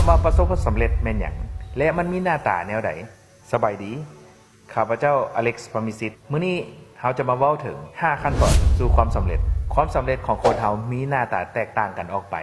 ຄຳວ່າປະສົບຜົນສຳເລັດແມ່ນຫຍັງ ແລະ ມັນມີໜ້າຕາແນວໃດ? ສະບາຍດີ, ຂ້າພະເຈົ້າ ອາເລັກ ພະມີສິດ. ມື້ນີ້ເຮົາຈະມາເວົ້າເຖິງຫ້າຂັ້ນຕອນສູ່ຄວາມສຳເລັດ. ຄວາມສຳເລັດຂອງຄົນເຮົາມີໜ້າຕາແຕກຕ່າງກັນອອກໄປ.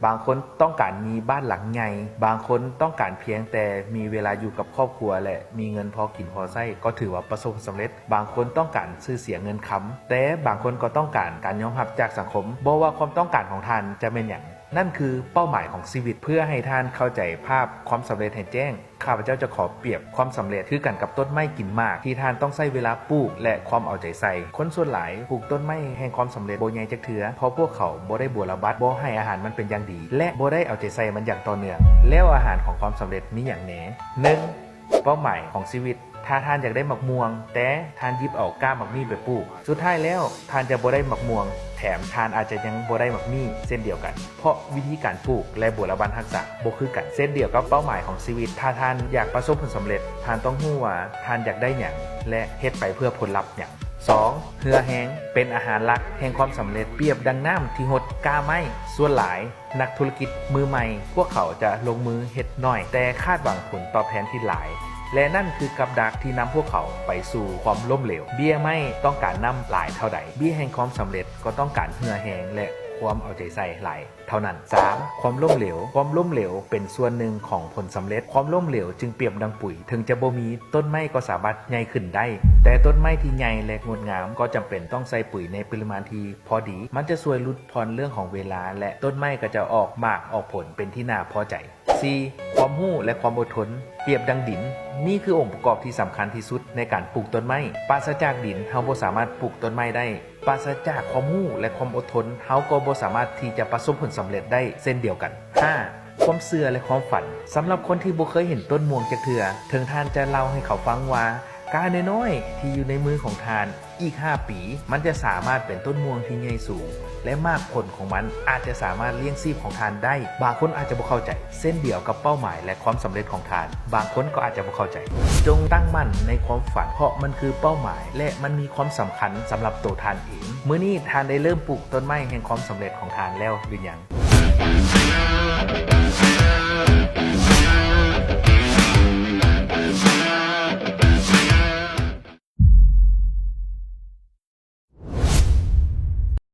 ບາງຄົນຕ້ອງການມີບ້ານຫຼັງໃຫຍ່, ບາງຄົນຕ້ອງການພຽງແຕ່ມີເວລາຢູ່ກັບຄອບຄົວ ແລະ ມີເງິນພໍກິນພໍໃຊ້ ກໍຖືວ່າປະສົບຜົນສຳເລັດ. ບາງຄົນຕ້ອງການຊື່ສຽງເງິນຄຳ, ແຕ່ບາງຄົນກໍຕ້ອງການການຍອມຮັບຈາກສັງຄົມ. ບໍ່ວ່າຄວາມຕ້ອງການຂອງທ່ານຈະແມ່ນຫຍັງ, ນັ້ນຄືເປົ້າໝາຍຂອງຊີວິດ. ເພື່ອໃຫ້ທ່ານເຂົ້າໃຈພາບຄວາມສຳເລັດໃຫ້ແຈ້ງ, ຂ້າພະເຈົ້າຈະຂໍປຽບຄວາມສຳເລັດຄືກັນກັບຕົ້ນໄມ້ກິນໝາກ ທີ່ທ່ານຕ້ອງໃຊ້ເວລາປູກ ແລະ ຄວາມເອົາໃຈໃສ່. ຄົນສ່ວນຫຼາຍປູກຕົ້ນໄມ້ແຫ່ງຄວາມສຳເລັດບໍ່ໃຫຍ່ຈັກເທື່ອ ເພາະພວກເຂົາບໍ່ໄດ້ບົວລະບັດ, ບໍ່ໃຫ້ອາຫານມັນເປັນຢ່າງດີ ແລະ ບໍ່ໄດ້ເອົາໃຈໃສ່ມັນຢ່າງຕໍ່ເນື່ອງ. ແລ້ວອາຫານຂອງຄວາມສຳເລັດມີຫຍັງແດ່? ໜຶ່ງ, ເປົ້າໝາຍຂອງຊີວິດ. ຖ້າທ່ານຢາກໄດ້ໝາກມ່ວງ, ແຕ່ທ່ານຫຍິບເອົາກ້າໝາກມີ້ໄປປູກ, ສຸດທ້າຍແລ້ວທ່ານຈະບໍ່ໄດ້ໝາກມ່ວງ, ແຖມທ່ານອາດຈະຍັງບໍ່ໄດ້ໝາກມີ້ເຊັ່ນດຽວກັນ, ເພາະວິທີການປູກ ແລະ ບົວລະບັດຮັກສາບໍ່ຄືກັນ. ເຊັ່ນດຽວກັບເປົ້າໝາຍຂອງຊີວິດ, ຖ້າທ່ານຢາກປະສົບຜົນສຳເລັດ, ທ່ານຕ້ອງຮູ້ວ່າທ່ານຢາກໄດ້ຫຍັງ ແລະ ເຮັດໄປເພື່ອຜົນລັບຫຍັງ. ສອງ, ເຫື່ອແຮງ ເປັນອາຫານຫຼັກແຫ່ງຄວາມສຳເລັດ, ປຽບດັ່ງນ້ຳທີ່ຫົດກ້າໄມ້. ສ່ວນຫຼາຍ ນັກທຸລະກິດມືໃໝ່ ພວກເຂົາຈະລົງມືເຮັດໜ້ອຍ ແຕ່ຄາດຫວັງຜົນຕອບແທນທີ່ຫຼາຍ ແລະ ນັ້ນຄືກັບດັກທີ່ນຳພວກເຂົາໄປສູ່ຄວາມລົ້ມເຫຼວ. ເບ້ຍໄມ້ຕ້ອງການນ້ຳຫຼາຍເທົ່າໃດ, ເບ້ຍແຫ່ງຄວາມສຳເລັດກໍຕ້ອງການເຫື່ອແຮງ ແລະ ຄວາມເອົາໃຈໃສ່ຫຼາຍເທົ່ານັ້ນ. ສາມ, ຄວາມລົ້ມເຫຼວ. ຄວາມລົ້ມເຫຼວເປັນສ່ວນໜຶ່ງຂອງຜົນສຳເລັດ. ຄວາມລົ້ມເຫຼວຈຶ່ງປຽບດັ່ງປຸຍ, ເຖິງຈະບໍ່ມີ, ຕົ້ນໄມ້ກໍສາມາດໃຫຍ່ຂຶ້ນໄດ້, ແຕ່ຕົ້ນໄມ້ທີ່ໃຫຍ່ ແລະ ງົດງາມກໍຈຳເປັນຕ້ອງໃສ່ປຸຍໃນປະລິມານທີ່ ພໍດີ, ມັນຈະຊ່ວຍຫຼຸດຜ່ອນເລື່ອງຂອງເວລາ ແລະ ຕົ້ນໄມ້ກໍຈະອອກໝາກອອກຜົນເປັນທີ່ໜ້າພໍໃຈ. ສີ່, ຄວາມຮູ້ ແລະ ຄວາມອົດທົນ ປຽບດັ່ງດິນ. ນີ້ຄືອົງປະກອບທີ່ສຳຄັນທີ່ສຸດໃນການປູກຕົ້ນໄມ້. ປາສະຈາກດິນ, ເຮົາບໍ່ສາມາດປູກຕົ້ນໄມ້ໄດ້. ປາສະຈາກຄວາມຮູ້ ແລະ ຄວາມອົດທົນ, ເຮົາກໍບໍ່ສາມາດທີ່ຈະປະສົບຜົນສຳເລັດໄດ້ເຊັ່ນດຽວກັນ. ຫ້າ, ຄວາມເຊື່ອ ແລະ ຄວາມຝັນ. ສຳລັບຄົນທີ່ບໍ່ເຄີຍເຫັນຕົ້ນມ່ວງຈັກເທື່ອ, ເຖິງທ່ານຈະເລົ່າໃຫ້ເຂົາຟັງວ່າ ກ້ານ້ອຍໆທີ່ຢູ່ໃນມືຂອງທ່ານ ອີກຫ້າປີ ມັນຈະສາມາດເປັນຕົ້ນມ່ວງທີ່ໃຫຍ່ສູງ ແລະ ໝາກຜົນຂອງມັນອາດຈະສາມາດລ້ຽງຊີບຂອງທ່ານໄດ້. ບາງຄົນອາດຈະບໍ່ເຂົ້າໃຈ, ເຊັ່ນດຽວກັບເປົ້າໝາຍ ແລະ ຄວາມສຳເລັດຂອງທ່ານ, ບາງຄົນກໍອາດຈະບໍ່ເຂົ້າໃຈ. ຈົ່ງຕັ້ງໝັ້ນໃນຄວາມຝັນ, ເພາະມັນຄືເປົ້າໝາຍ ແລະ ມັນມີຄວາມສຳຄັນສຳລັບໂຕທ່ານເອງ. ມື້ນີ້ທ່ານໄດ້ເລີ່ມປູກຕົ້ນໄມ້ແຫ່ງຄວາມສຳເລັດຂອງທ່ານແລ້ວຫຼືຍັງ?